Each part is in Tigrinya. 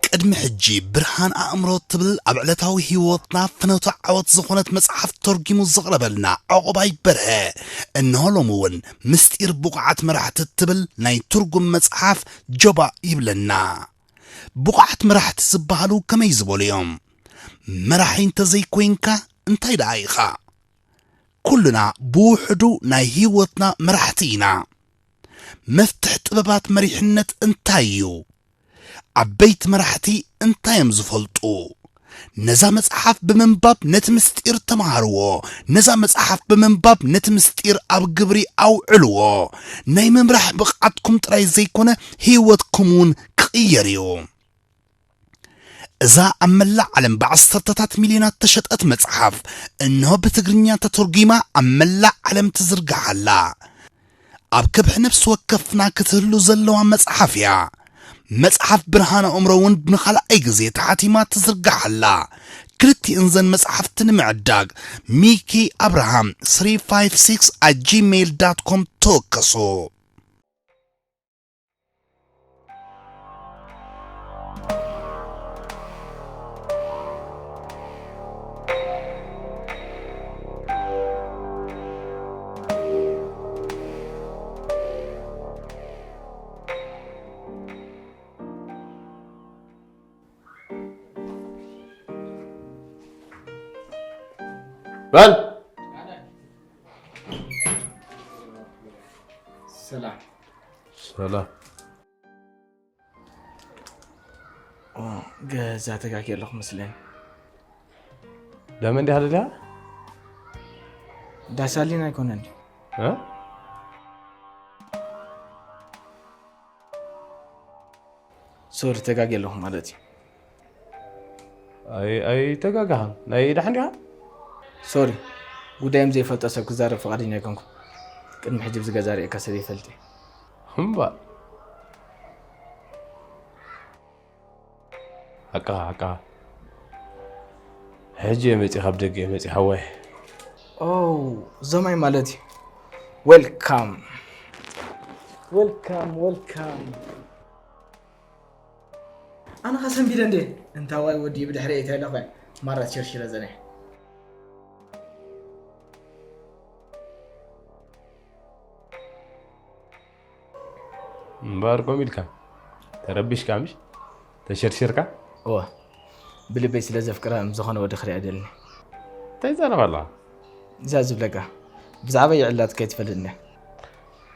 ቅድሚ ሕጂ ብርሃን ኣእምሮ ትብል ኣብ ዕለታዊ ህይወትና ፍኖተ ዓወት ዝኾነት መጽሓፍ ተርጊሙ ዘቕረበልና ዑቕባይ በርሀ፣ እንሆ ሎሚ እውን ምስጢር ብቑዓት መራሕቲ እትብል ናይ ትርጉም መጽሓፍ ጀባ ይብለና። ብቑዓት መራሕቲ ዝበሃሉ ከመይ ዝበሉ እዮም? መራሒ እንተዘይኮይንካ እንታይ ደኣ ኢኻ? ኩልና ብውሕዱ ናይ ህይወትና መራሕቲ ኢና። መፍትሕ ጥበባት መሪሕነት እንታይ እዩ? ዓበይቲ መራሕቲ እንታይ እዮም ዝፈልጡ? ነዛ መጽሓፍ ብምንባብ ነቲ ምስጢር ተማሃርዎ። ነዛ መጽሓፍ ብምንባብ ነቲ ምስጢር ኣብ ግብሪ ኣውዕልዎ። ናይ ምምራሕ ብቕዓትኩም ጥራይ ዘይኮነ ህይወትኩም እውን ክቕየር እዩ። እዛ ኣብ መላእ ዓለም ብዓሰርተታት ሚልዮናት ተሸጠት መጽሓፍ እንሆ ብትግርኛ ተተርጒማ ኣብ መላእ ዓለም ትዝርጋሕ ኣላ። ኣብ ከብሒ ነፍሲ ወከፍና ክትህሉ ዘለዋ መጽሓፍ እያ። መጽሓፍ ብርሃን ኣእምሮ እውን ንኻልኣይ ግዜ ተሓቲማ ትዝርጋሕ ኣላ። ክልቲእን ዘን መጽሓፍቲ ንምዕዳግ ሚኪ ኣብርሃም three five six at gmail dot com ተወከሱ። በል። ሰላም። ሰላም። ኦ፣ ገዛ ተጋግየ ኣለኹ መስለኒ። ደመ እንዲህ አደዳ? ዳሳሊን ኣይኮነን። እ? ሶሪ፣ ተጋግየ ኣለኹ ማለት እዩ። ኣይ-፣ ኣይተጋጋኻን። ናይ ደሓን ዲኻ? ሶሪ፣ ጉዳዮም ዘይፈልጦ ሰብ ክዛረብ ፍቓደኛ ኣይኮንኩን። ቅድሚ ሕጂ ብዚ ገዛ ርእየካ ሰብ ይፈልጥ እየ። እምባ። ሓቅኻ፣ ሓቅኻ። ሕጂ እየ መፂእ፣ ካብ ደገ እየ መፂእ፣ ሓወይ። ኦ፣ ዘማይ ማለት እዩ። ዌልካም። ዌልካም፣ ዌልካም። ኣነ ኸ ሰንቢደ እንዴ? እንታዋይ ወዲ ብድሕሪ እየ ተለኸ ማራት ሸርሽረ ዘነ። እምበኣር ከምኡ ኢልካ ተረቢሽካ፣ ምሽ ተሸርሽርካ? እወ፣ ብልበይ ስለ ዘፍቅራ ምስ ዝኾነ ወዲ ክሪኣ ደልኒ። እንታይ ትዛረብ ኣለኻ? እዛ ዝብለካ ብዛዕባ የዕላትካ ኣይትፈልጥን እያ።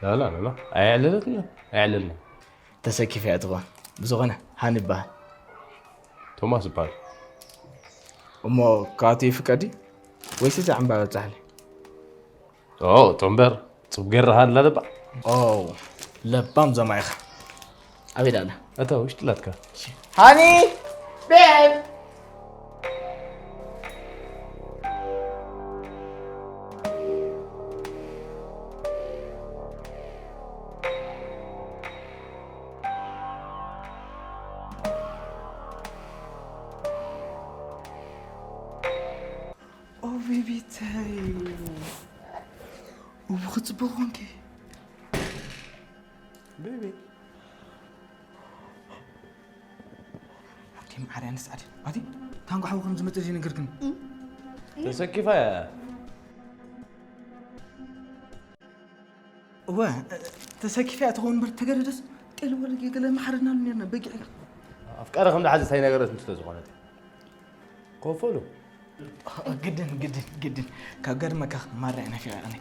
ላላ ላላ፣ ኣየዕለለትን እያ፣ ኣየዕለልና። ተሰኪፈ እያ ትኾን። ብዝኾነ ሃኒ ይበሃል። ቶማስ ይበሃል። እሞ ካብኣቱ ይፍቀድ ድዩ? ወይስ እዛ ዕምባባ ብጻሕሊ? ኦ፣ ጦምበር፣ ጽቡቕ ገይርኻ ኣለባ። ኦ፣ ለባም ዞማ ኢኻ። ኣበይ ደኣ ኣላ? እታ ውሽጢ ኣላትካ። ሃኒ፣ ቤብ። ኦ፣ ቤቢተይ። እው፣ ክጽቡቕ ኮንኪ። ቤቢ። ኣቲ ማርያ ንስዓት ኣቲ ታንጓ ሓው ከም ዝመጽእ ዘይነገርክን። ተሰኪፋ እያ። እወ፣ ተሰኪፋ እያ ትኸውን እምበር ተገደደስ ጤል ወርጌ ገለ መሓረድናሉ ነርና በጊዕ ኢኻ። ኣፍቃሪ ከም ዝሓዘ እንታይ ነገረት እንስለ ዝኾነት እያ። ኮፈሉ። ግድን ግድን ግድን ካብ ገርመካ ማራ ኢና ፊቓ ቀኒ።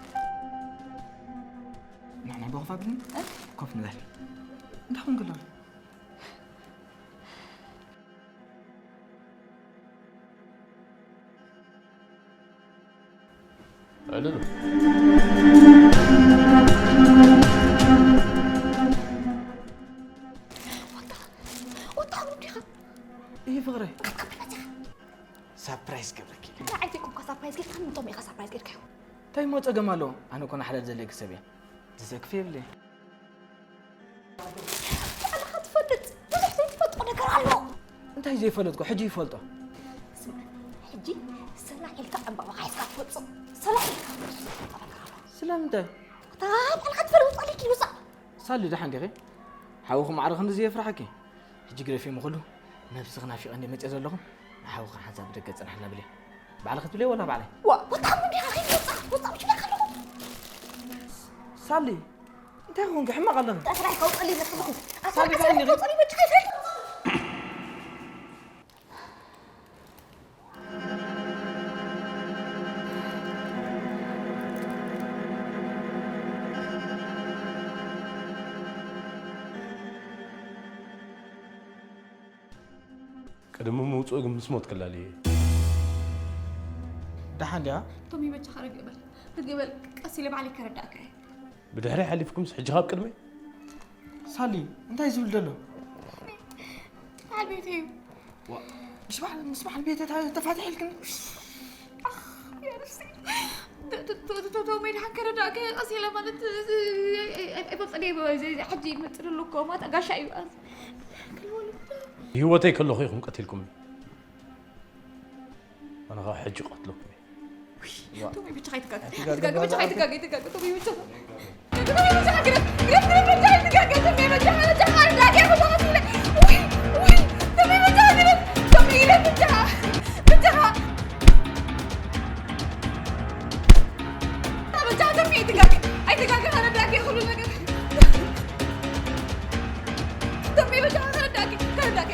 ንሕና ብኸፋ ብድን ኮፍ ንበል። እንታይ ኹን ገለዋ? ዕልሉ። ወጣ ወጣ ወዲኻ ይህ ፍቕረይ ካብ መጽኻ ሳፕራይዝ ገብረኪ ኢለ። ንዓይ ዘይኮንካ ሳፕራይዝ ጌርካ ንቶም ኢኻ ሳፕራይዝ ጌርካዮ። እንታይ እሞ ጸገም ኣለዎ? ኣነ እኮ ንሓለል ዘለኪ ሰብ እየ። ዝሰክፍ የብለይ። ባዕልኻ ትፈልጥ ብዙሕ ዘይትፈልጦ ነገር ኣሎ። እንታይ ዘይፈለጥኩ ሕጂ ይፈልጦ። ስምዐ፣ ሕጂ ሰላሕ ኢልካ ዕምባባ ሒዝካ ትወፅእ። ሰላሕ ኢልካ ትወፅእ። ስለምንታይ? እታ ባዕልኻ ትፈልጥ ውፃእ ኢልኪ ውፃእ። ሳሊ ደሓን ዲኺ? ሓውኺ ማዕረ ክንድዚ የፍርሓኪ? ሕጂ ግደፊ እሞ ኩሉ ነብስኺ ናፊቐኒ መፅየ ዘለኹ። ንሓውኺ ሓንሳብ ብደገ ፅንሓልና ብለይ። ባዕልኺ ትብለይ ወላ ባዕለይ? ዋ ወጣ ዲኻ ኸይድ ውፃእ ውፃእ ምሽ በቃ ኣለኹ። ሳሊ እንታይ ኾንኪ? ሕማቕ ኣለኺ። ጥራይ ከውፅእ ኢለ ዘለኹ። ሳሊ ደሓን ዲኺ? ከውፅእ ኢለ መች ኸይድ ቅድሚ ምውፅኡ ግን ምስ ሞት ክላልየ እየ። ደሓን ድያ? ቶሚ በጃኻ ርግእ በል ርግእ በል። ቀስ ኢለ ባዕለይ ከረዳእካ እየ። ብድሕሪ ሓሊፍኩምስ ሕጂ ካብ ቅድመይ? ሳሊ እንታይ ዝብል ዘሎ? በዓል ቤተይ እዩ። ምስ በዓል ምስ በዓል ቤተ ተፋትሐልክን? የርሲ ቶሚ ድሓን ከረዳእካ እየ። ቀስ ኢለ ማለት ኣይፈልጥን እየ። ሕጂ ይመፅእ ዘሎ እኮ ማለት ጋሻ እዩ። ብህይወተይ ከለኹ ኢኹም ቀቲልኩምኒ። ኣነ ኸዓ ሕጂ ቀትለኩም እየ። ቶሚ ብቻ ከይትጋገ። ትጋገ ብቻ ከይትጋገ። ትጋገ ቶሚ ብቻ። ቶሚ ብቻ ግረፍ ግረፍ ግረፍ ብቻ ከይትጋገ። ቶሚ ብቻ ብቻ ከይትጋገ። ውይ ውይ ቶሚ ብቻ ግረፍ ቶሚ ግረፍ ብቻ ብቻ በጃ ቶሚ ኣይትጋገ ኣይትጋገ። ከረዳእኪ ኩሉ ነገር ቶሚ በጃ ከረዳእኪ ከረዳእኪ።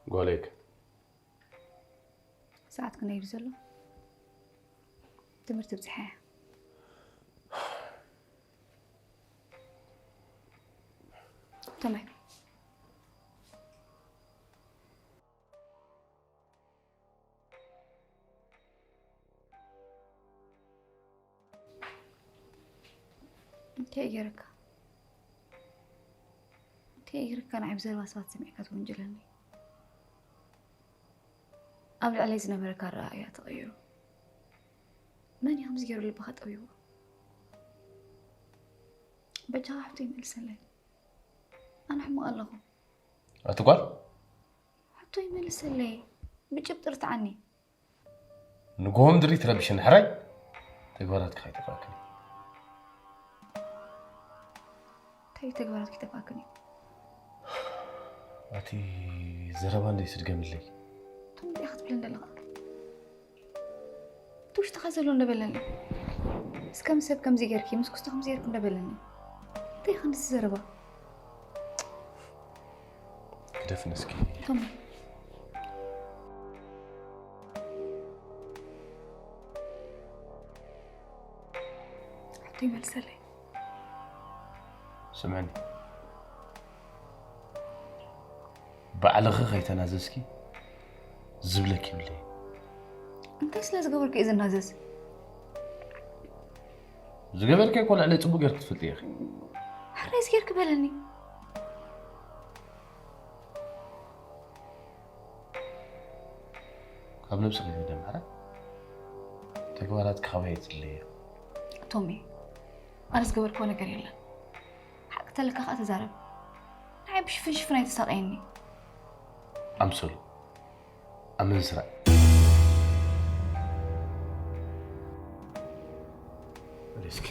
ጓለይክ ሰዓት ክንደይ እዩ ዘሎ? ትምህርቲ ብፅሓ እያ። ተማይ እንታይ ገይረካ? እቲ ከይግርካ ንዓይ ብዘረባ ሰባት ሰሚዕካ ትወንጅለኒ። ኣብ ልዕለይ ዝነበረካ ኣረኣእያ ተቐይሩ። መን እዩ ከምዚ ገይሩ ልብኻ ጠቢዎ? በጃኻ ሕቶ ይመልሰለይ። ኣነ ሕሙቕ ኣለኹ። ኣቲ ጓል፣ ሕቶ ይመልሰለይ። ብጭብጢ ርትዓኒ። ንግሆ ምድሪ ትረብሽኒ ሕራይ። ተግባራትካ ከይጠፋእክኒ። እንታይ እዩ ተግባራት ከይጠፋእክኒ? ኣቲ ዘረባ እንደይ ስድገምለይ። እቶም እንታይ ክትብል እንደለኻ? እቲ ውሽጥኻ ዘሎ እንደበለኒ። እስከም ሰብ ከምዚ ጌርኪ፣ ምስ ኩስቶ ከምዚ ጌርኩ እንደበለኒ። እንታይ ኢኻ ንስ ዘረባ? ግደፍኒ እስኪ። ቶም። ሕቶ ይመልሰለይ። ስምዕኒ። ባዕልኺ ከይተናዘዝኪ ዝብለኪ ይብለይ። እንታይ ስለ ዝገበርኩ እየ ዝናዘዝ? ዝገበርኪ እኮ ልዕለይ ጽቡቅ ጌርኪ ትፈልጢ ኢኺ። ሕራይ ጌርኪ በለኒ። ካብ ነብስኺ ከይተማዕረ ተግባራትኪ ካባይ ኣይትድለዮ። ቶሚ፣ ኣነ ዝገበርክዎ ነገር የለን። ሓቂ ተለካ ከኣ ተዛረብ። ንዓይ ብሽፍንሽፍን ኣይተሳቀየኒ። ኣምሰሉ ኣመንዝራ። እስኪ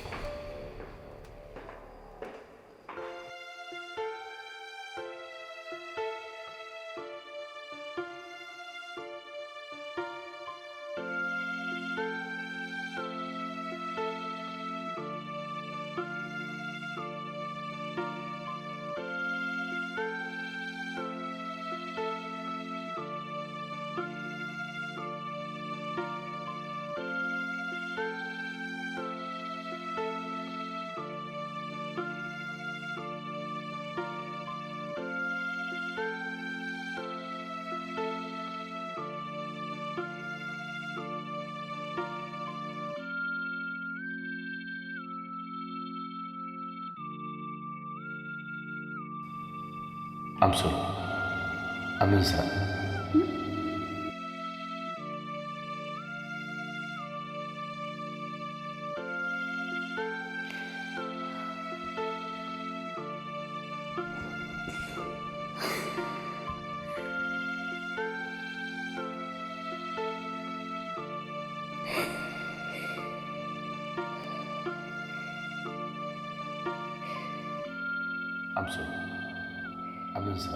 ኣምሰሉ ኣመንዝራ። ኣምሰሉ ኣመንዝራ።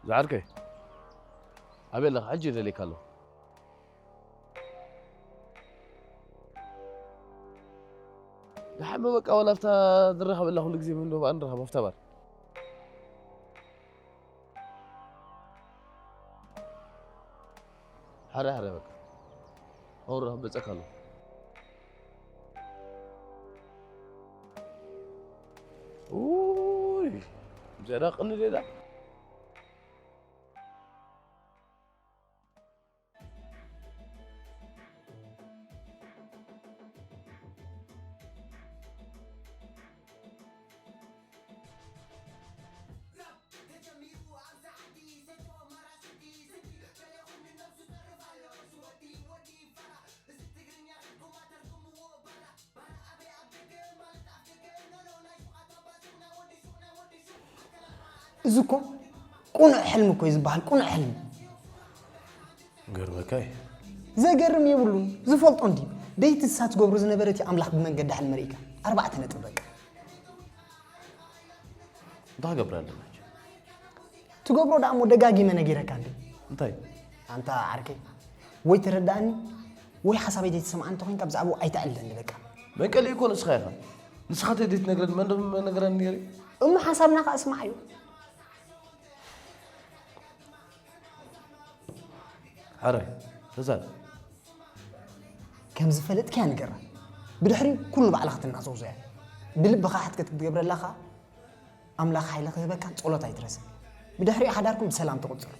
ዝዓርከይ፣ ኣበይ ኣለኻ? ሕጂ ይደልየካ ኣለኹ። ደሓን በቃ፣ ዋላ ኣብታ ንራኸበላ ኩሉ ግዜ ምን ዶ በኣ ንራኸብ ኣብታ ባር። ሓረ ሓረ በቃ። ኣውራ በጸካ ኣሎ። ኡይ፣ እንጀራ ቅኒ ሌላ። እዚ እኮ ቅኑዕ ሕልሚ እኮ እዩ ዝበሃል፣ ቅኑዕ ሕልሚ። ገርመካ እዩ። ዘገርም የብሉን፣ ዝፈልጦ እንዲ። ደይቲ ንሳ ትገብሮ ዝነበረት እዩ ኣምላኽ ብመንገዲ ሕልሚ ርኢካ። ኣርባዕተ ነጥቢ በቃ። እንታይ ክገብር ኣለና? ትገብሮ ደኣ እሞ ደጋጊመ ነጊረካ እንዲ። እንታይ? ኣንታ ዓርከይ፣ ወይ ተረዳእኒ፣ ወይ ሓሳበይ ዘይትሰምዓኒ እንተኾይንካ ብዛዕባኡ ኣይተዕልለኒ በቃ። መንቀሊ እኮ ንስኻ ኢኻ። ንስኻ ተደይትነግረኒ መን ደም ነግረኒ ነይሩ? እሞ ሓሳብና ከኣ ስማዓዮ። ሓራይ፣ ተዛረብ። ከም ዝፈለጥክያ ንገራ። ብድሕሪኡ ኩሉ ባዕልኻ ትናዘዞ እያ። ብልብኻ ሕትከት ክትገብረላ ኸኣ ኣምላኽ ሓይሊ ክህበካ ጸሎት ኣይትረስዕ። ብድሕሪኡ ሓዳርኩም ብሰላም ትቕጽሉ።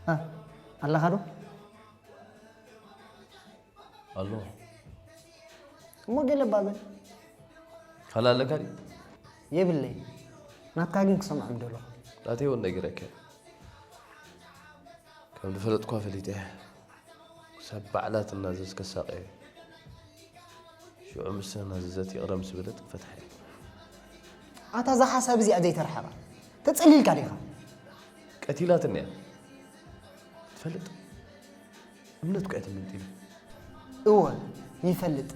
እ፣ ኣለኻ ዶ? ኣሎ። እሞ ገለ እባ በል። ካልእ ኣለካ ድዩ? የብለይ። ናትካ ግን ክሰምዖ ምደለኹ። ናተይ እውን ነጊረካ እየ። ከም ዝፈለጥኳ ፈሊጠ እየ። ክሳብ ባዕላ ትናዘዝ ከሳቕየ። ሽዑ ምስ ተናዘዘት ይቕረ ምስ በለት ክፈትሓ እየ። ኣታ እዛ ሓሳብ እዚኣ ዘይተርሕቓ። ተጸሊልካ ዲኻ? ቀቲላትኒ እያ። ትፈልጥ? እምነት እኮ እያ ተመንጢሉ። እወ፣ ይፈልጥ።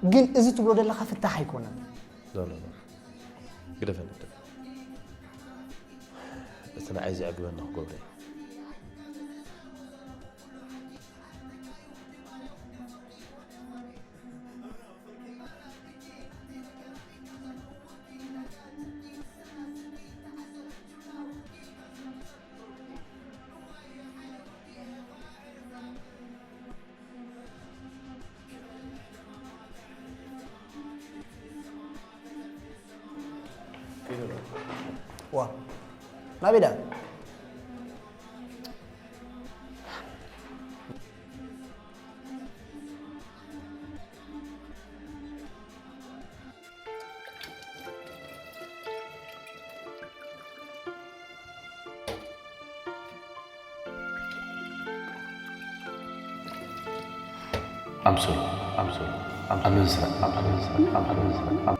ግን እዚ ትብሎ ዘለኻ ፍታሕ ኣይኮነን። ኖ፣ ኖ፣ ኖ። ግደፈኒ፣ ግደፈኒ። እቲ ንዓይ ዘዕግበኒ ክገብሮ እየ። ዋ፣ ናበይ ደኣ? ኣምሶል፣ ኣምሶል፣ ኣምሶል፣ ኣመንዝራ፣ ኣመንዝራ፣ ኣመንዝራ፣ ኣም-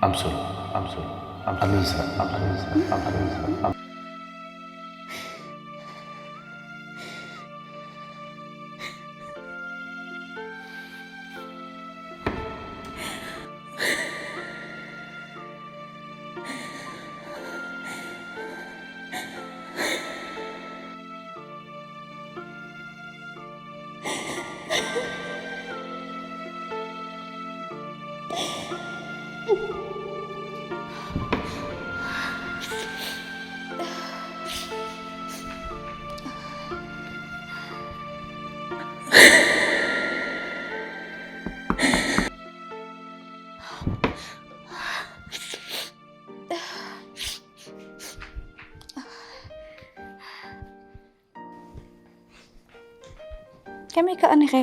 ኣምሶል፣ ኣምሶል፣ ኣም- ኣመንዝራ፣ ኣመንዝራ፣ ኣመንዝራ፣ ኣም- ከመይ ከኣ እኒኸ?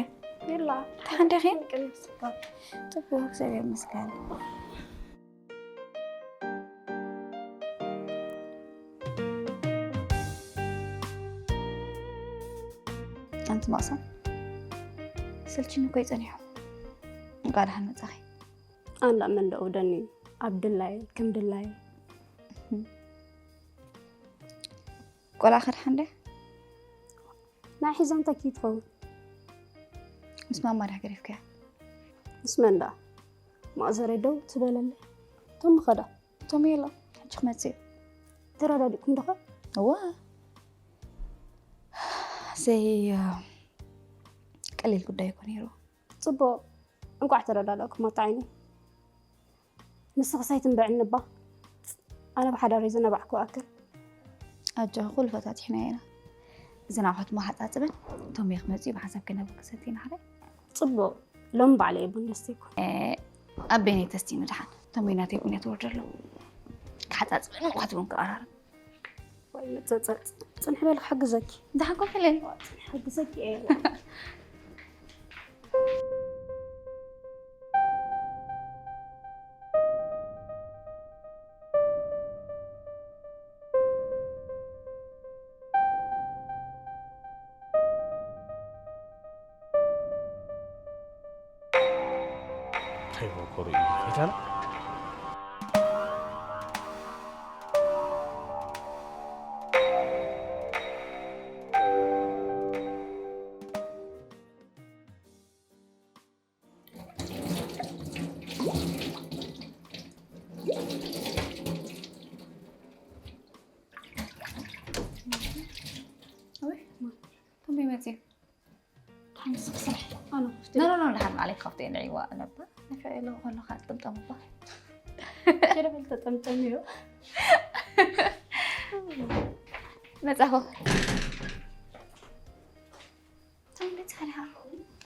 ይላ ደሓን ዲኺ? ቅንስካ ጽቡቕ፣ እግዚኣብሔር ይመስገን። ኣንቲ ማእሳ፣ ስልችኒ እኮ እዩ ጸኒሑ። እንኳዕ ደሓን መጻኺ። ኣንዳ መን ደው ደኒ ኣብ ድላይ ከም ድላይ ቆልዓ ከድሓን ድያ? ናይ ሒዛን ተኪ ትኸውን። ምስ ማማ ድያ ገሪፍካያ? ምስ መን ደኣ? ማእዘረይ ደው ትበለለይ። ቶም ኸዳ ቶም የሎ፣ ሕጂ ክመጽእ እዩ። ተረዳዲእኩም ዶ ኸ? እዋ፣ ዘይ ቀሊል ጉዳይ እኮ ነይሩ። ጽቡቕ፣ እንቋዕ ተረዳዳእኩም ኣታ ዓይነይ። ንስኽስ ኣይትንበዕኒ እባ። ኣነ ብሓዳረይ ዝነባዕኩ ኣክል። ኣጆኺ፣ ኩሉ ፈታቲሕና ኢና። እዘን ኣቑሑት እሞ ሓጻጽበን፣ ቶም ክመጽኡ ብሓንሳብ ከይናበልኪ ሰትይና ሓራይ። ጽቡቕ፣ ሎም ባዕለይ ቡን ደስተይኩ። ኣብ በይነይ ተስቲኒ ደሓን፣ ቶም ናተይ ቡን እያ ትወርደሎም። ክሓጻጽበን፣ ሙቐት እውን ክቐራርብ። ወይ መጸጸጽ። ጽንሒ በል ክሕግዘኪ። ደሓን ኮፍ ኢለን። ክሕግዘኪ እየ። እንታይ መኮሩ እዩ ፈተና? ቶም ይመጽእ። ሓንስኽ ስራሕ ኣነ ክፍት ኖ ኖ ኖ፣ ደሓን ማዕለይ ካብቲ ንዕዋ ነባ። ንፍዕሎ ከሎ ካል ጥምጠም እባ። ገለ በል ተጠምጠም እዩ። መጻኹ። ቶም መጻ ደሓን።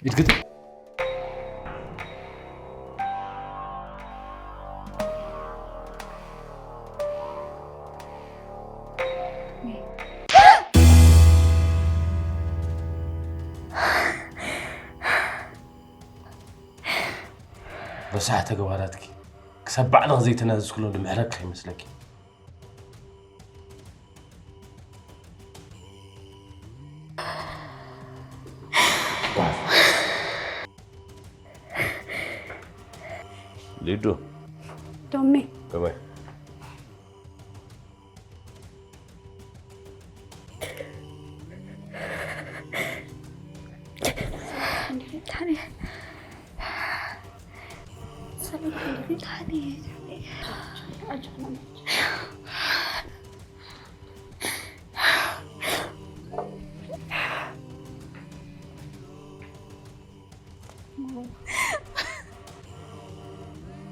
ይድግት ረሳሕ ተግባራትኪ ክሳብ ባዕልኺ ዘይተናዘዝክሎም ድምሕረኪ ከይመስለኪ። ሊዱ ቶሚ ከመይ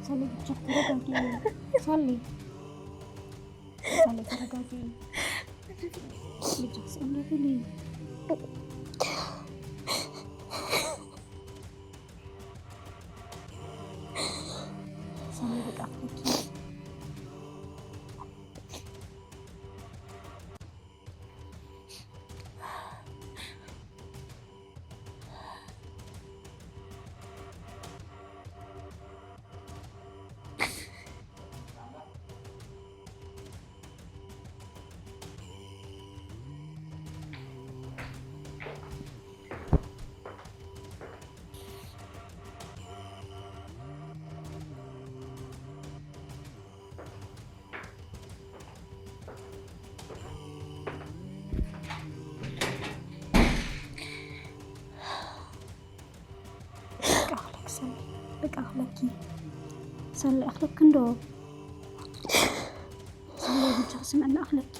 ሰሊ ብቻ ተረጋጊ። ሰሊ ሰሊ ተረጋጊ። ብቻ ሰሊ ብሊ ሰሊ በቃ ፍኪ በቃ ኣኽለኪ ሰኒ፣ በቃ ኣኽለኪ ሰኒ፣ ኣኽለኪ እንዶ ሰኒ፣ ብቻ ስምዕና ኣኽለኪ።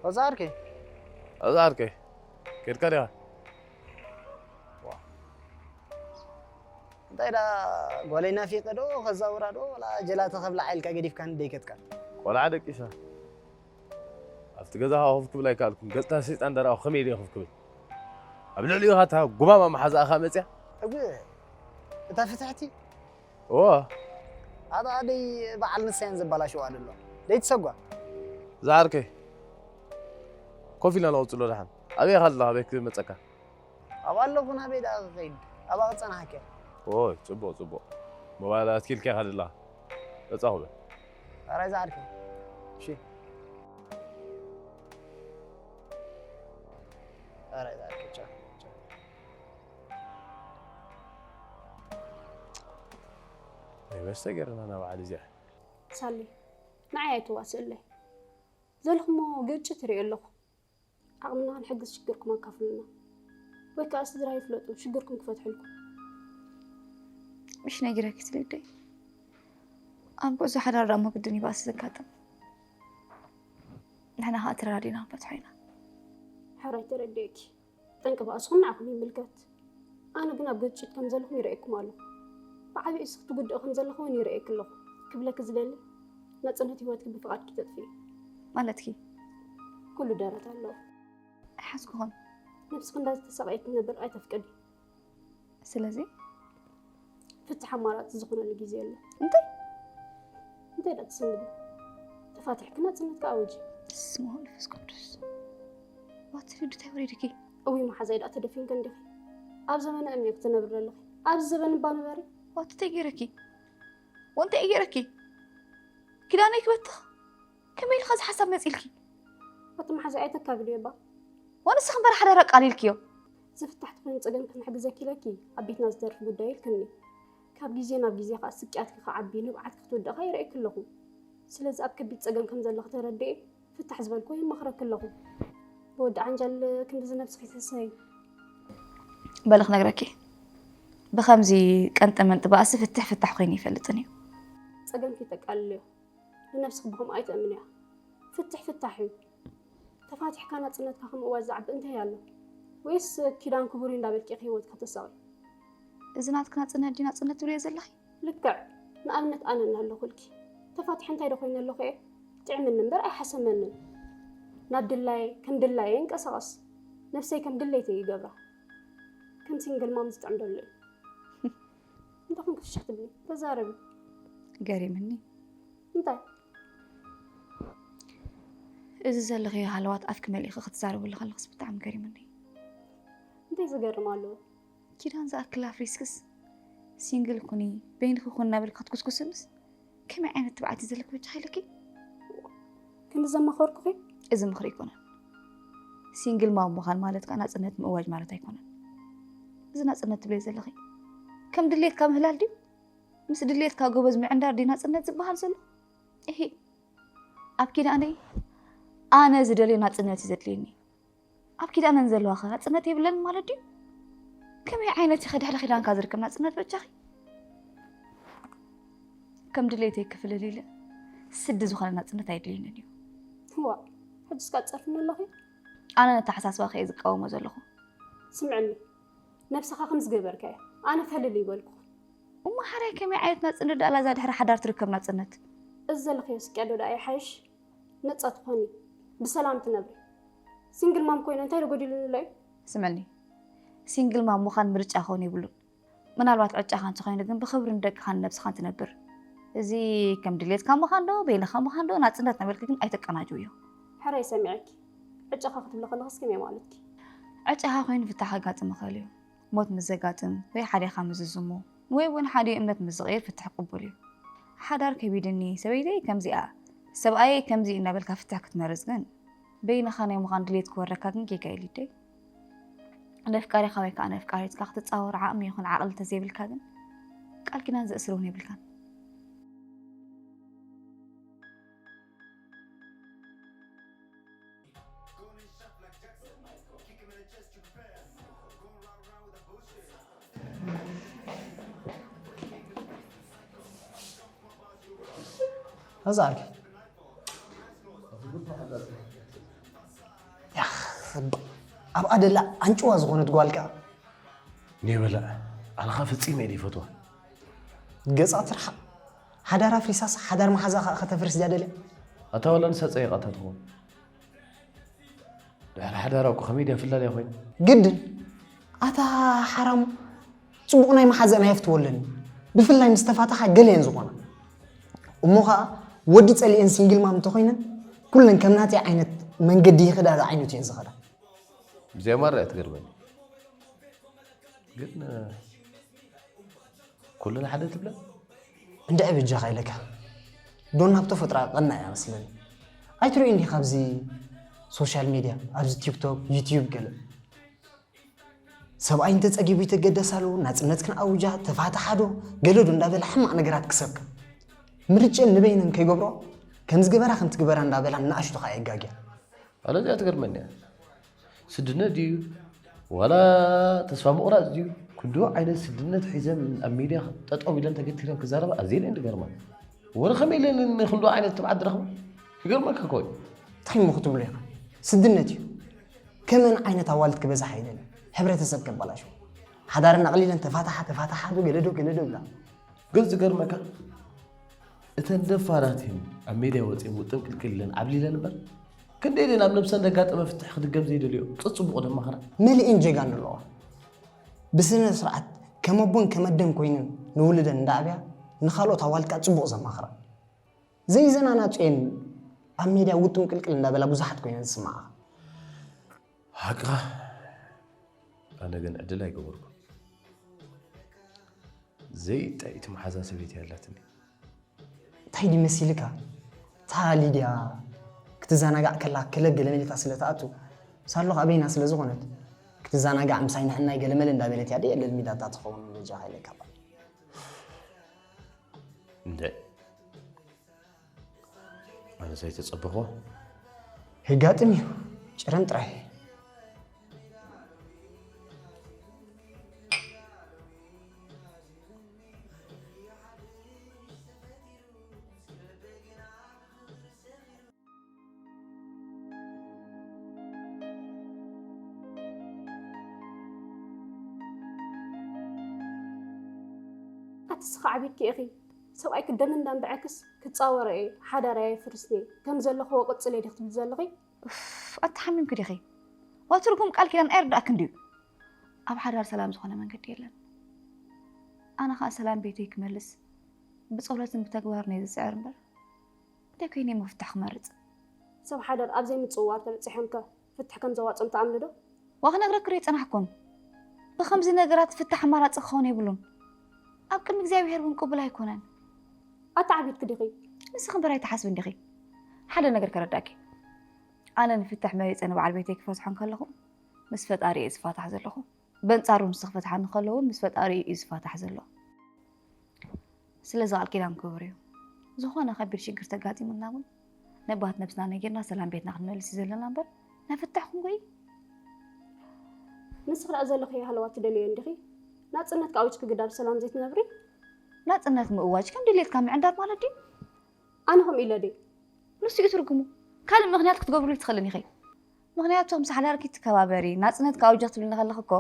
ወዛ ዓርከይ። እዛ ዓርከይ፣ ከድካ ዲኻ? እንታይ ዳ ጓለይ ናፊቐ ዶ ከዛውራ ዶ ወላ ጀላተ ከብላዓ ኢልካ ገዲፍካኒ ደይከድካ? ቆልዓ ደቂሳ። ኣብቲ ገዛ ኮፍ ክብል ኣይከኣልኩን። ገጽታ ሰይጣን እንዳረኣኹ ከመይ ኢለ ኮፍ ክብል? ኣብ ልዕሊኡ እታ ጉማማ መሓዛኣ ከኣ መጽያ። እወ፣ እታ ፍትሕቲ እወ፣ ኣታ ደይ በዓል ንሳየን ዘባላሽዋ ደሎ ደይትሰጓ። ዝዓርከይ፣ ኮፍ ኢልና ነቐጽሎ ደሓን። ኣበይ ኢኻ ዘለኻ? ኣበይ ክመጸካ? ኣብ ኣለኹ ናበይ ደኣ ክኸይድ? ኣብኣ ክጸንሓካ። ኦይ፣ ጽቡቕ፣ ጽቡቕ። ሞባይል ኣትኪልካ ኢኻ ዘለኻ። መጻኹ በል። ኣራይ ዝዓርከይ። እሺ። ኣራይ ዝዓርከይ፣ ቻው፣ ቻው። ናይ መስተ ገይርና ናብ ዓዲ እዚኣ። ሳሊ፣ ንዓይ ኣይትዋስእለይ። ዘለኹሞ ግጭት ይርኢ ኣለኹ። ዓቕምና ክንሕግዝ ሽግርኩም ኣካፍሉና። ወይ ከኣ ስድራ ይፍለጡ ሽግርኩም ክፈትሕልኩም። ምሽ ነጊረኪ ትልደይ ኣብ ጉዕዞ ሓዳር ዳሞ ግድን ይባእሲ ዘጋጥም ንሕና ከዓ ተረዳዲና ክንፈትሖ ኢና። ሕራይ ተረዲእኪ። ጠንቂ ባእስኹም ንዓኹም ይምልከት። ኣነ ግን ኣብ ግጭት ከም ዘለኹም ይርእየኩም ኣለኹ። ብዓብዩ እስኺ ትጉድኢ ከም ዘለኹ እውን ይርእየኪ ኣለኹ። ክብለኪ ዝደሊ፣ ናጽነት ህይወትኪ ብፍቓድኪ ተጥፍኢ። ማለትኪ? ኩሉ ደረት ኣለዎ። ኣይሓዝኩኹን። ነብስኺ እንዳተሳቐየት ክትነብር ኣይተፍቅዲ። ስለዚ ፍትሕ ኣማራፂ ዝኾነሉ ግዜ ኣሎ። እንታይ? እንታይ ዳ ትስንብዲ? ተፋቲሕኪ ናጽነትኪ ኣውጂ። ስመ መንፈስ ቅዱስ። ዋትሪ እንታይ ወሪድኪ? እውይ መሓዛይ ዳ ተደፊንኪ እንዲኺ። ኣብ ዘመነ እምኒ ክትነብሪ ዘለኺ። ኣብዚ ዘበን እባ ንበሪ። ዋት እንታይ ገይረኪ? ወንታይ ገይረኪ? ኪዳነይ ክበትኽ? ከመይ ኢልካ እዚ ሓሳብ መፂልኪ? ዋት መሓዛይ ኣይተካብድዮ እባ። ዋንስኺ እምበር ሓደራ ቃል ኢልክዮ። ዝፍታሕ ተኾይኑ ጸገም ክንሕግዘኪ ኢለኪ ኣብ ቤትና ዝተርፍ ጉዳይ ኢልክኒ። ካብ ግዜ ናብ ግዜ ከኣ ስቅያትኪ ክዓቢ ንብዓትኪ ክትውድእ ከኣ ይርእየኪ ኣለኹ። ስለዚ ኣብ ከቢድ ጸገም ከም ዘለኺ ተረዲኤ ፍታሕ ዝበልክዎ ይመኽረኪ ኣለኹ። ብወዲ ዓንጃል ክንድዚ ነብስኺ ትህሰይ። በሊ ክነግረኪ፣ ብኸምዚ ቀንጠ መንጢ ባእሲ ፍትሕ ፍታሕ ኮይኑ ይፈልጥን እዩ። ጸገምኪ ተቃልልዮ። ንነብስኺ ብኸምኡ ኣይተእምንያ። ፍትሕ ፍታሕ እዩ። ተፋቲሕካ ናጽነትካ ከምእዋጅ ዝዓቢ እንታይ ኣሎ? ወይስ ኪዳን ክቡር እዩ እንዳበልኪ ኢኺ ህይወትካ ተሳቒ? እዚ ናትኪ ናጽነት ድዩ ናጽነት ትብልዮ ዘለኺ? ልክዕ። ንኣብነት ኣነ እናለኹልኪ ተፋቲሐ እንታይ ዶ ኮይነ ኣለኹ እየ? ጥዕምኒ እምበር ኣይሓሰመንን። ናብ ድላየ ከም ድላየ ይንቀሳቐስ። ነብሰይ ከም ድሌተይ ይገብራ። ከም ሲንግል ማም ዝጥዕም ደሎ እዩ። እንታይ ኮንኪ ፍሽኽ ትብሊ? ተዛረቢ። ገሪምኒ። እንታይ? እዚ ዘለኽዮ ሃለዋት ኣፍኪ መሊእኺ ክትዛረብሉ ከለኽስ ብጣዕሚ ገሪምኒ። እንታይ ዝገርም ኣለዎ? ኪዳን ዝኣክል ኣፍሪስክስ ሲንግል ኩኒ በይንኺ ኩን እናበልኪ ክትኩስኩስንስ ከመይ ዓይነት ትብዓት እዩ ዘለኪ በጃኺ ኢለኪ? ክንዲ ዘማኸርኩኺ? እዚ ምኽሪ ኣይኮነን። ሲንግል ማም ምዃን ማለት ከዓ ናፅነት ምእዋጅ ማለት ኣይኮነን። እዚ ናፅነት ትብለይ ዘለኺ ከም ድሌትካ ምህላል ድዩ? ምስ ድሌትካ ጎበዝ ምዕንዳር ድዩ ናፅነት ዝበሃል ዘሎ? እሂ ኣብ ኪዳነይ ኣነ ዝደልዮ ናፅነት እዩ ዘድልየኒ። ኣብ ኪዳነን ዘለዋ ኸ ናፅነት የብለንን ማለት ድዩ? ከመይ ዓይነት እዩ ኸ ድሕሪ ኪዳንካ ዝርከብ ናፅነት በጃኺ? ከም ድሌተይ ክፍልል ኢለ ስዲ ዝኾነ ናፅነት ኣየድልየንን እዩ። ዋ ሕጂ እስካ ትፀርፍኒ ኣለኺ? ኣነ ነተሓሳስባኺ እየ ዝቃወሞ ዘለኹ። ስምዕኒ ነብስኻ ከም ዝገበርካዮ ኣነ ፈልል ይበልኩ። እሞ ሓራይ ከመይ ዓይነት ናፅነት ደኣ ላዛ ድሕሪ ሓዳር ትርከብ ናፅነት? እዚ ዘለኽዮ ስቅያ ዶ ደኣ ይሓይሽ? ነፃ ትኾኒ ብሰላም ትነብሪ። ሲንግል ማም ኮይነ እንታይ ዶ ጎዲሉኒ ኣሎ እዩ? ስምዕኒ ሲንግል ማም ምዃን ምርጫ ክኸውን የብሉን። ምናልባት ዕጫኻ እንተኾይኑ ግን ብኽብሪ ንደቅኻን ንነብስኻን ትነብር። እዚ ከም ድሌትካ ምዃን ዶ በይንኻ ምዃን ዶ ናፅነት እናበልኪ ግን ኣይተቀናጅውዮ። ሕራይ ሰሚዐኪ። ዕጫኻ ክትብሊ ከለኽስ ከመይ ማለትኪ? ዕጫኻ ኮይኑ ፍታሕ ከጋጥም ይኽእል እዩ። ሞት ምስ ዘጋጥም ወይ ሓዲኻ ምስ ዝዝሙ ወይ እውን ሓደ እምነት ምስ ዝቕይር ፍትሕ ቅቡል እዩ። ሓዳር ከቢድኒ፣ ሰበይተይ ከምዚኣ፣ ሰብኣየይ ከምዚ እናበልካ ፍትሕ ክትመርጽ ግን በይንኻ ናይ ምዃን ድሌት ክወረካ ግን ጌጋ እዩ ሊደይ። ነፍቃሪኻ ወይ ከዓ ነፍቃሪትካ ክትጻወር ዓቕሚ ይኹን ዓቕሊ እንተዘይብልካ ግን ቃል ኪዳን ዘእስር እውን የብልካን። هزعل. ኣብኣ ደላ ኣንጭዋ ዝኾነት ጓል ከኣ ኔበላ ኣነኻ ፈጺመ እየ ዘይፈትዋ። ገጻ ትርሓቕ። ሓዳር ኣፍሪሳስ ሓዳር መሓዛ ከኣ ከተፍርስ ድያ ደልያ? ኣታ ዋላ ንሳ ጸይቓታ ትኸውን። ድሕሪ ሓዳራ እኮ ከመይ ድያ ፍላልያ ኮይና? ግድን ኣታ ሓራሙ ጽቡቕ ናይ መሓዘን ኣየፍትወለኒ። ብፍላይ ምስ ተፋታሓ ገለ እየን ዝኾና። እሞ ኸኣ ወዲ ጸሊኤን ሲንግል ማም እንተኾይነን ኩለን ከም ናተይ ዓይነት መንገዲ ይኽዳ ዝዓይነቱ እየን ዝኸዳ። ብዚኣ ማራ እያ ትገርመኒ። ግን ኩለን ሓደ ትብለን? እንድዒ በጃኻ ኢለካ ዶና ብተፈጥሮኣ ቀናእ እያ መስለኒ። ኣይትሪኡ እንዲኻ ኣብዚ ሶሻል ሚድያ ኣብዚ ቲክቶክ ዩትዩብ ገለ ሰብኣይ እንተጸጊቡ ይተገደሳሉ ናጽነት ክንኣውጃ ተፋታሓዶ ገለዶ እንዳበላ ሕማቕ ነገራት ክሰብካ ምርጭን ንበይነን ከይገብሮ ከምዝገበራ ከምትግበራ እንዳበላ ንኣሽቱ ኸዓ የጋግያ ኣነ እዚኣ ትገርመኒ እያ። ስድነት ድዩ ዋላ ተስፋ ምቑራፅ ድዩ? ክንድኡ ዓይነት ስድነት ሒዘን ኣብ ሚድያ ጠጠው ኢለን ተገቲረን ክዛረባ ኣዝየን እየን ዝገርማ። ወረ ከመይ ኢለን ንክንድኡ ዓይነት ትብዓት ዝረኽባ? ይገርመካ እኮ እዩ። እንታይ እሞ ክትብሎ ኢኻ? ስድነት እዩ። ከመን ዓይነት ኣዋልድ ክበዝሓ ኢለን ሕብረተሰብ ከበላሽው። ሓዳረን ኣቕሊለን ተፋታሓ ተፋታሓ ዶ ገለ ዶ ገለ ዶ ይብላ። ግን ዝገርመካ እተን ደፋራት እየን ኣብ ሜድያ ወፂኤን ውጥም ቅልቅል ኢለን ዓብሊለን እምበር ክንደይ ኢለን ኣብ ነብሰን ዘጋጠመ ፍትሕ ክድገም ዘይደልዮ ፀፅቡቑ ደማኽራ። መሊኤን ጀጋኑ ኣለዋ። ብስነ ስርዓት ከም ኣቦን ከም ኣደን ኮይነን ንውሉደን እንዳዕብያ ንኻልኦት ኣዋልድ ከዓ ፅቡቕ ዘማኽራ። ዘይዘናናፁ እየን ኣብ ሜድያ ውጥም ቅልቅል እንዳበላ ብዙሓት ኮይነን ዝስምዓኻ። ሓቅኻ ኣነ ግን ዕድል ኣይገበርኩን። ዘይጥዕይቲ መሓዛ ሰበይቲ ኣላትኒ። እንታይ ድዩ መሲልካ? እታ ሊድያ ክትዘናጋዕ ከላ ክለብ ገለመሌታ ስለ ትኣቱ ሳሎኽ ኣበይና ስለ ዝኾነት ክትዘናጋዕ ምሳይ ንሕናይ ገለመለ እንዳበለት እያ ደየ ለልሚዳታ ትኸውን በጃኻ ኢለካ። እንደ ኣነ ዘይተጸበኹ የጋጥም እዩ። ጭረም ጥራይ። ኣቲ ስኻ ዓቢድኪ ኢኺ ሰብኣይ ክደም እንዳንብዐክስ ክጻወረ እየ ሓዳር ኣየፍርስን እየ ከም ዘለኽዎ ቅጽል እየ ዲኺ ትብሊ ዘለኺ? ኡፍ ኣቲ ሓሚምኪ ዲኺ? ዋትርጉም ቃል ኪዳን ኣይርዳእክን ድዩ? ኣብ ሓዳር ሰላም ዝኾነ መንገዲ የለን። ኣነ ኸኣ ሰላም ቤተይ ክመልስ ብጸሎትን ብተግባርን እየ ዝጽዕር እምበር እንታይ ኮይነ እሞ ፍታሕ ክመርጽ? ሰብ ሓዳር ኣብ ዘይምጽውዋር ተበጺሖምከ ፍትሕ ከም ዘዋጽኦም ትኣምኒ ዶ? ዋእ ክነግረኪ ዶ ኣይጸናሕኩን። ብኸምዚ ነገራት ዝፍታሕ ኣማራጺ ክኸውን የብሉን። ኣብ ቅድሚ እግዚኣብሄር እውን ቅቡል ኣይኮነን። ኣታ ዓቢድኪ ዲኺ? ንስኺ እምበር ኣይትሓስብን ዲኺ? ሓደ ነገር ከረዳእኪ። ኣነ ንፍትሕ መሪጸ ንበዓል ቤተይ ክፈትሖ እንከለኹ ምስ ፈጣሪ እየ ዝፋታሕ ዘለኹ። በንጻሩ ንሱ ክፈትሓኒ ከሎ እውን ምስ ፈጣሪኡ እዩ ዝፋታሕ ዘሎ። ስለዚ ቃል ኪዳን ክቡር እዩ። ዝኾነ ከቢድ ሽግር ተጋጢሙና እውን ነባት ነብስና ነጊርና ሰላም ቤትና ክንመልስ እዩ ዘለና እምበር ናይ ፍታሕ ክንጎይ። ንስኺ ደኣ ዘለኽዮ ሃለዋት ትደልዮ እንዲኺ? ናጽነትኪ ኣዊጅኪ ግዳ ብሰላም ዘይትነብሪ? ናጽነት ምእዋጅ ከም ድሌትካ ምዕንዳር ማለት ድዩ? ኣነ ከምኡ ኢለ ድየ? ንሱ እዩ ትርጉሙ። ካልእ ምኽንያት ክትገብርሉ ኣይትኽእልን ኢኺ። ምኽንያቱ ምስ ሓዳርኪ ትከባበሪ፣ ናጽነት ከኣውጂ ክትብልኒ ከለኺ እኮ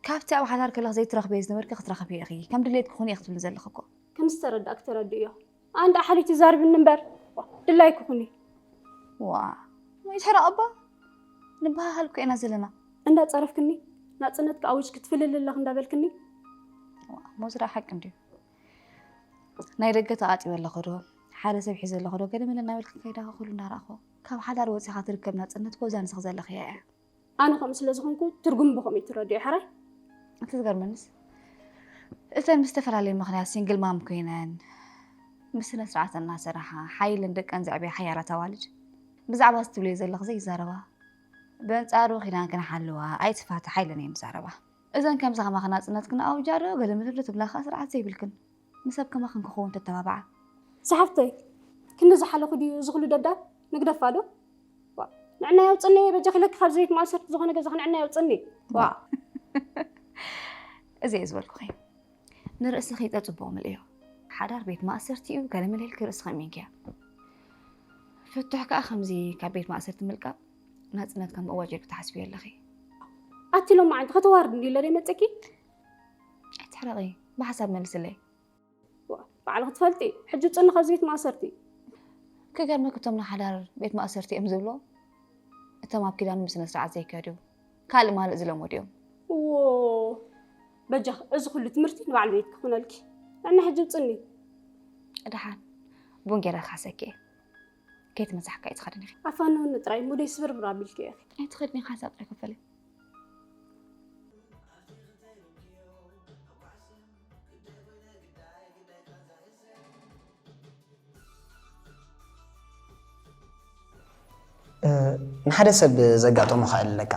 ካብቲ ኣብ ሓዳር ከለኺ ዘይትረኽብዮ ዝነበርኪ ክትረኽብዮ ኢኺ። ከም ድሌትኪ ኩኒ ኢኺ ትብልኒ ዘለኺ እኮ። ከም ዝተረዳእኪ ተረድእዮ። ኣነ ደኣ ሓልዩ ትዛረብኒ እምበር ድላይኪ ኩኒ። ዋእ ወይ ትሕረቕ እባ ንበሃሃል እኮ ኢና ዘለና። እንዳጸረፍክኒ ናጽነትኪ ኣዊጅኪ ትፍልሊ ኣለኺ እንዳበልክኒ። ዋእ እሞ እዚ ደኣ ሓቂ እንድዩ። ናይ ደገ ተቓጢበ ኣለኹ ዶ ሓደ ሰብ ሒዘ ኣለኹ ዶ ገለ መለ እናበልኪ ከይዳኺ ኩሉ እናረኣኹ ካብ ሓዳር ወጺኻ ትርከብ ናጽነት እኮ እዛ ንስኺ ዘለኽያ እያ። ኣነ ከምኡ ስለ ዝኾንኩ ትርጉሙ ብኸምኡ እዩ ትረድኦ ሕራይ። እቲ ዝገርመንስ እተን ብዝተፈላለየ ምኽንያት ሲንግል ማም ኮይነን ብስነ ስርዓት እናሰርሓ ሓይለን ደቀን ዘዕብያ ሓያላት ኣዋልድ ብዛዕባ እዚ ትብልዮ ዘለኺ ዘይዛረባ ብኣንጻሩ ኪዳንክን ሓልዋ ኣይትፋትሓ ኢለን እየን ዝዛረባ። እዘን ከምዚ ከማኺ ናጽነትክን ኣውጃ ዶ ገለ መለ ዶ ትብላ ከኣ ስርዓት ዘይብልክን ንሰብ ከማኽን ክኸውን ተተባብዓ። ዝሓፍተይ ክንዲ ዝሓለኹ ድዩ እዚ ኩሉ ደብዳብ ንግደፋ ዶ? ዋእ ንዕና የውጽኒ በጃኺ ኢለኪ ካብዚ ቤት ማእሰርቲ ዝኾነ ገዛኺ ንዕና የውጽኒ ዋእ። እዚ እየ ዝበልኩኺ ንርእስኺ ተጽቡቕ ምልእዮ። ሓዳር ቤት ማእሰርቲ እዩ ገለ መለ ኢልኪ ርእስኺ ኣሚንክያ። ፍትሕ ከኣ ከምዚ ካብ ቤት ማእሰርቲ ምልቃቕ ናጽነት ከም እዋጅ ኢልኪ ትሓስብዮ ኣለኺ። ኣቲ ሎማዓንቲ ከተዋርድ እንዲ ኢለ ደይ መጸኪ? ኣይትሕረቒ፣ ብሓሳብ መልስለይ። ዋ፣ ባዕልኺ ትፈልጢ፣ ሕጂ ጽኒ ካብዚ ቤት ማእሰርቲ። ክገርመኪ፣ እቶም ንሓዳር ቤት ማእሰርቲ እዮም ዝብሎ፣ እቶም ኣብ ኪዳኑ ብስነ ስርዓት ዘይከዱ፣ ካልእ ማልእ ዝለመዱ እዮም። ዎ፣ በጃኺ፣ እዚ ኩሉ ትምህርቲ ንባዕል ቤት ክኹነልኪ። እና ሕጂ ውጽኒ። ደሓን፣ ቡን ገይረ ክሓሰኪ እየ። ከይትመሳሕካ እዩ ትኸድን ኢኺ። ኣፋንውኒ ጥራይ፣ ሙደይ ስብርብር ኣቢልኪ ኢኺ። ኣይትኸድኒ፣ ሓሳብ ጥራይ ከፈለ። እ፣ ንሓደ ሰብ ዘጋጠሞ ኸ ኣለካ?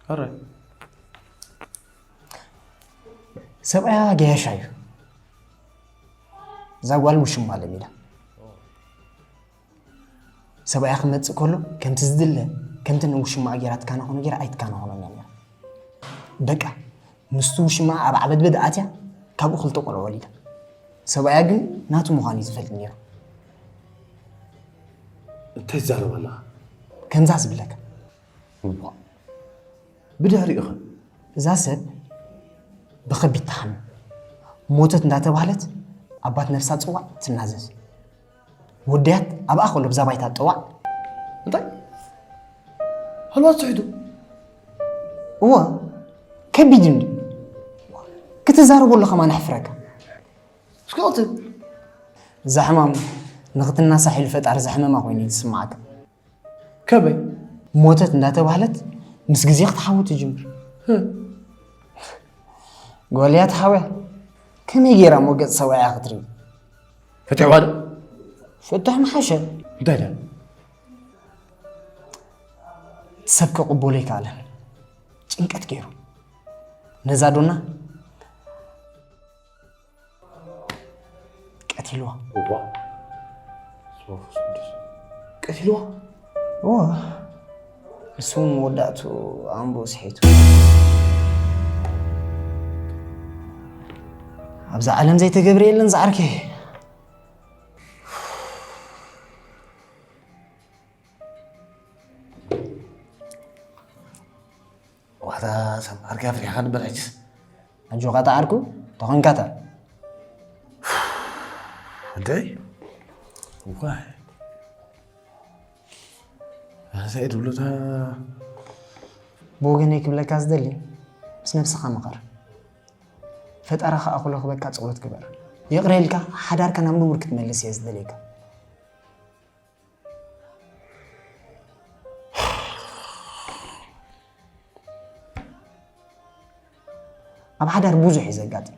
ኣረ። ሰብኣያ ገያሻ እዩ። እዛ ጓል ውሽማ ለሚዳ። ሰብኣያ ክመጽእ ከሎ ከምቲ ዝድለ፣ ከምቲ ንውሽማ ገይራ ትካናኸኖ ገይራ ኣይትካናኸኖን እያ ነይራ። በቃ፣ ምስቲ ውሽማ ኣብ ዓበድበድ ኣትያ፣ ካብኡ ክልተ ቆልዑ ወሊዳ። ሰብኣያ ግን ናቱ ምዃኑ እዩ ዝፈልጥ ነይሩ። እንታይ ትዛረብ ኣለኻ? ከምዛ ዝብለካ። እዋ። ብድሕሪኡ ኸ? እዛ ሰብ ብኸቢድ ትሓምም። ሞተት እንዳተባህለት ኣባት ነፍሳ ጽዋዕ ትናዘዝ። ወደያት ኣብኣ ከሎ ብዛ ባይታ ጠዋዕ። እንታይ? ሃልባት ስሒቱ? እወ፣ ከቢድ እንዲ። ክትዛረበሉ ከማን ኣሕፍረካ። እስኪ ቀጽል። እዛ ሕማም ንኽትናሳሕ ኢሉ ፈጣሪ ዘሕመማ ኮይኑ እዩ ዝስምዓካ። ከመይ? ሞተት እንዳተባህለት ምስ ግዜ ክትሓዊ ትጅምር። ህም። ጓል እያ ትሓውያ። ከመይ ገይራ እሞ ገጽ ሰብኣያ ክትርኢ? ፍትሕ ዋለ? ፍትሕ ምሓሸ። እንታይ ኢላ? ሰብ ክቕበሎ ኣይከኣለን። ጭንቀት ገይሩ። ነዛ ዶና ቀቲልዋ። እዋ። ስመ መንፈስ ቅዱስ። ቀቲልዋ? እዋ። እሱ እውን መወዳእቱ ኣእምሮ ስሒቱ። ኣብዛ ዓለም ዘይተገብረ የለን ዝዓርከይ። ዋታ ሰምዓርካ ፍሪኻ ንበር ሕጅስ። ኣጆኻ ጣዓርኩ፣ ተኾንካታ። እንታይ? እኳ። ኣንሳይ ድብሉታ። ብወገነይ ክብለካ ዝደሊ፣ ምስ ነብስኻ ምኸር። ፈጣሪ ኸኣ ኩሎ ክበካ ጸሎት ግበር። ይቕረ ኢልካ ሓዳርካ ናብ ንቡር ክትመልስ እየ ዝደልየካ። ኣብ ሓዳር ብዙሕ እዩ ዘጋጥም።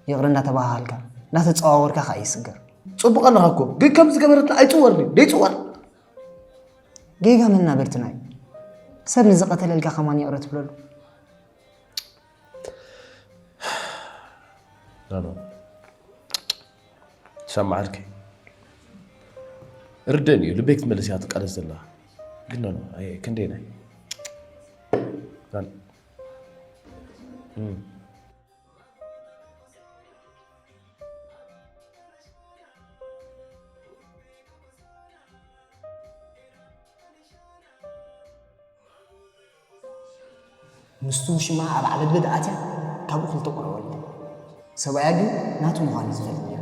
ይቕረ እንዳተባሃሃልካ፣ እንዳተጸዋወርካ ኸኣ ይስገር። ጽቡቕ ኣለኻ እኮ፣ ግን ከም ዝገበረትና ኣይጽወርን እዩ። ደይጽወር። ጌጋ መናበርትና እዩ። ሰብ ንዝቐተለልካ ከማን ይቕረ ትብለሉ። ኖ፣ ኖ። ሰማዕ ዓርከይ። ርደን እዩ፣ ልበይ ክትመልስ እያ ትቃለስ ዘላ። ግን ኖ፣ ኖ፣ ኣየ፣ ክንደይ ናይ። ኖ፣ ኖ። እም። ምስቲ ውሽማ ኣብ ዓበድበድ ኣትያ ካብኡ ክልተ ቆልዑ ወሊዳ። ሰብኣያ ግን ናቱ ምዃኑ እዩ ዝፈልጥ።